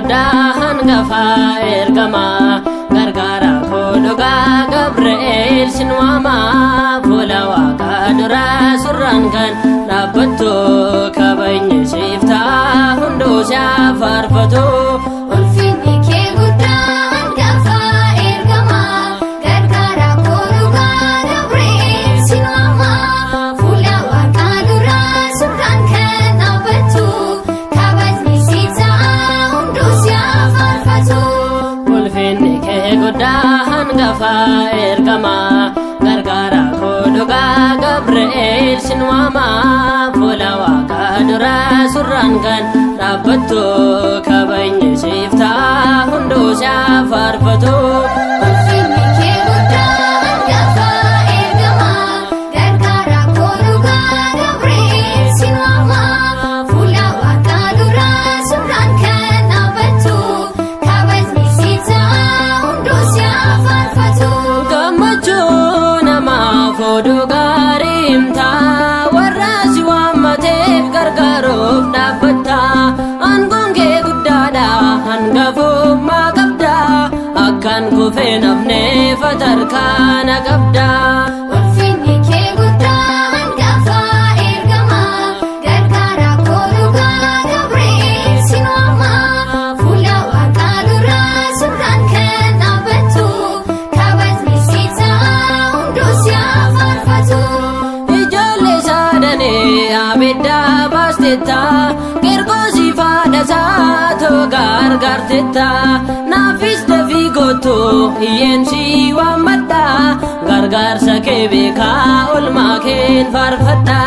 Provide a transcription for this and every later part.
guddaa hangafa ergamaa gargaara koo dhugaa Gabri'eel sin waamaa fuula waaqaa duraa surraan kan dhaabbattu kabajni siif ta'a hunduu si'aa faarfatu. Ulfinni kee guddaa hangafa ergamaa gargaara koo dhugaa Gabri'eel sin waamaa fuula waaqaa duraa surraan kan dhaabbattu kabajni si ta'a hunduu si'aa faarfatu. Ulfinni kee guddaa hangafa ergamaa gargaara koo dhugaa Gabri'eel sin waamaa fuula waaqaa duraa surraan kan dhaabbattu kabajni siif ta'a hunduu si'aa faarfatu. Ulfinni kee guddaa hangafa ergamaa gargaara koo dhugaa Gabri'eel sin waamaa fuula waaqaa duraa surraan kan dhaabbattu kabajni si ta'a hunduu si'aa faarfatu. Gammachuu namaaf oduu gaarii himtaa warra si waammateef gargaaruuf dhaabbatta aangoon kee guddaadha hangafummaa qabda akkan kufee nafneef harkaana qabda. Ulfinni kee guddaa hangafa ergamaa gargaara koo dhugaa Gabri'eel sin waamaa fuula waaqaa duraa surraan kan dhaabbattu kabajni si ta'a hunduu si'aa faarfatu. Ijoollee saadanii abidda baastetta qirqoosii faadha saatoo gargaartetta naafis dafii gootu hiyyeen si waammadha gargaarsa kee beekaa olmaa keen faarfadha.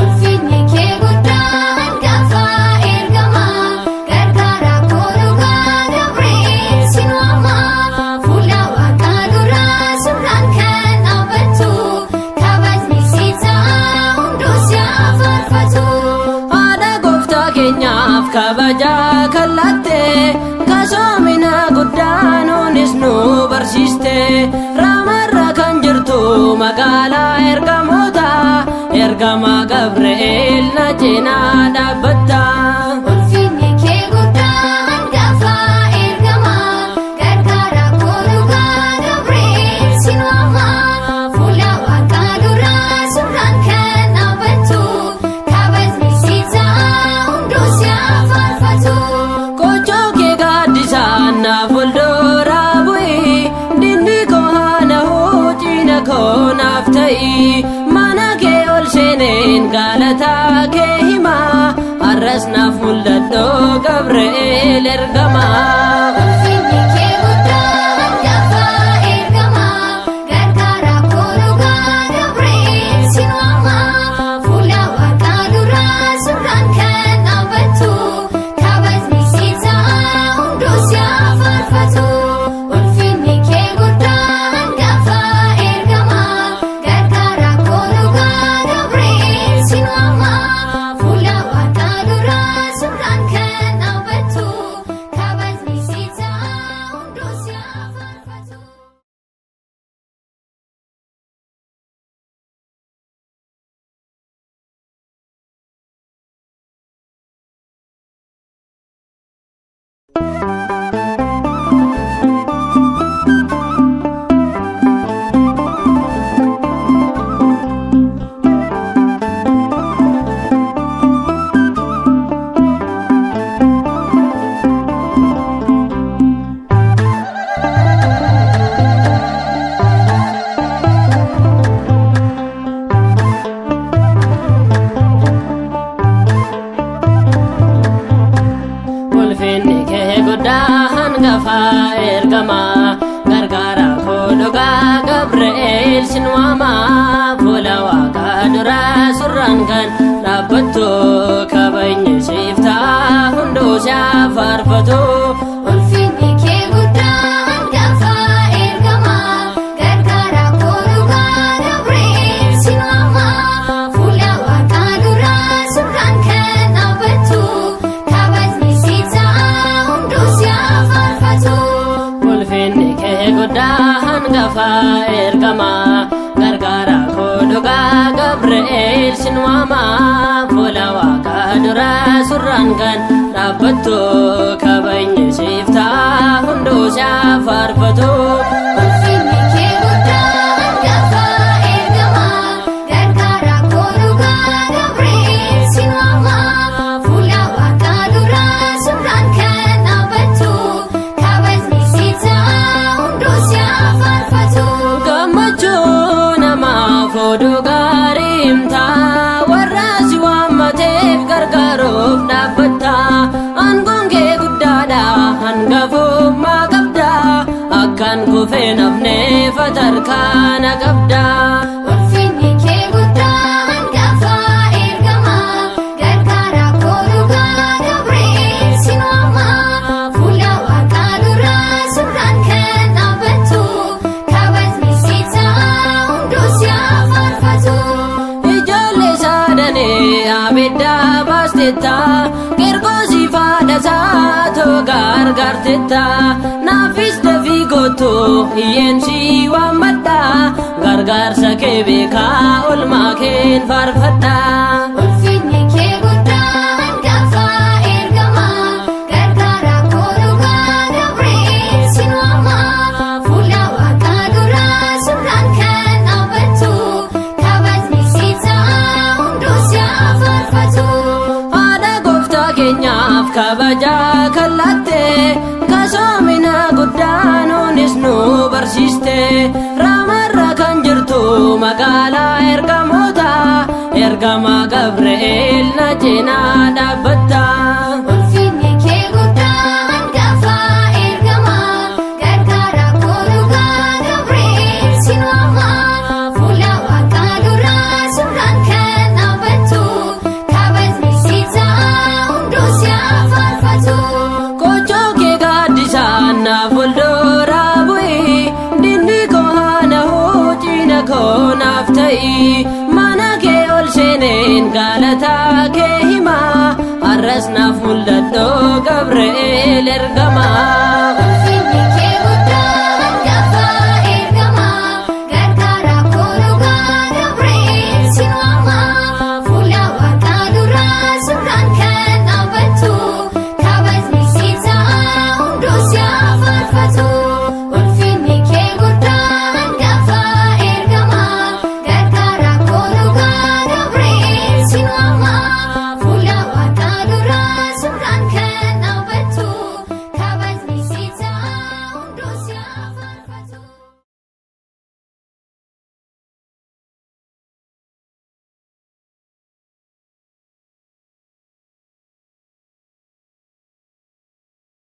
Ulfinni kee guddaa hangafa ergamaa gargaara koo dhugaa Gabri'eel sin waamaa fuula waaqaa duraa surraan kan dhaabbattu kabajni si ta'a hunduu si'aa faarfatu. Haadha gooftaa keenyaaf kabajaa kallatte kasoomina guddaa nuunis nu barsiiste raamarra kan jirtu magaalaa ergamoota ergama Gabri'eel na cinaa dhaabbatta. Ulfinni kee guddaa hangafa ergamaa gargaara koo dhugaa Gabri'eel sin waamaa fuula waaqaa duraa surraan kan dhaabbattu kabajni si ta'a hunduu si'aa faarfatu. Kochoo kee gaaddisaan na fuuldura bu'i dinni koo haana huccina koo naaf ta'i mana kee ol seeneen galataa kee himaa har'as naaf mul'adhoo Gabri'eel ergamaa. Ulfinni kee guddaa hangafa ergamaa gargaara koo dhugaa Gabri'eel sin waamaa fuula waaqaa duraa surraan kan dhaabbattu kabajni si ta'a hunduu si'aa faarfatu. Ulfinni kee guddaa hangafa ergamaa gargaara koo dhugaa Gabri'eel sin waamaa fuula waaqaa duraa surraan kan dhaabbattu kabajni si ta'a hunduu si'aa faarfatu. Ulfinni kee guddaa hangafa ergamaa gargaara koo dhugaa Gabri'eel sin waamaa fuula waaqaa duraa surraan kan dhaabbattu kabajni siif ta'a hunduu si'aa faarfatu. Ulfinni kee guddaa hangafa ergamaa gargaara koo dhugaa Gabri'eel sin waamaa fuula waaqaa duraa surraan kan dhaabbattu kabajni si ta'a hunduu si'aa faarfatu. Ulfinni kee guddaa hangafa ergamaa gargaara koo dhugaa Gabri'eel sin waamaa fuula waaqaa duraa surraan kan dhaabbattu kabajni Oduu gaarii himtaa warra si waammateef gargaaruuf dhaabbatta. Aangoon kee guddaadha hangafummaa qabda. Akkan kufee nafneef harkaa na qabda. Ulfinni kee guddaa hangafa ergamaa gargaara koo dhugaa Gabri'eel sin waamaa fuula waaqaa duraa suuraan kan dhaabbattu kabajni si ta'a hunduu si haa faarfatu. Ijoollee saadanii abidda baastetta Qirqoosii faadha too gargaartetta naafis dafii gootu hiyyeen si waammadha gargaarsa kee beekaa olmaa keen faarfadha. Ulfinni kee guddaa hangafa ergamaa gargaara koo dhugaa Gabri'eel sin waamaa fuula waaqaa duraa suuraan kan dhaabbattu kabajni si ta'a hunduu si haa faarfatu. Haadha gooftaa keenyaaf kabajaa kallatte kasoomina guddaa nuunis nu barsiiste raamarra kan jirtu magaalaa ergamoota ergama Gabri'eel na cinaa dhaabbatta. Ulfinni kee guddaa hangafa ergamaa gargaara koo dhugaa Gabri'eel sin waamaa fuula waaqaa duraa suuraan kan dhaabbattu kabajni si ta'a hunduu si haa faarfatu. Kochoo kee gaaddisaan na fuuldura bu'i dinni koo haana huccina koo naaf ta'i mana kee ol seeneen galataa kee himaa har'as naaf mul'adhoo Gabri'eel ergamaa.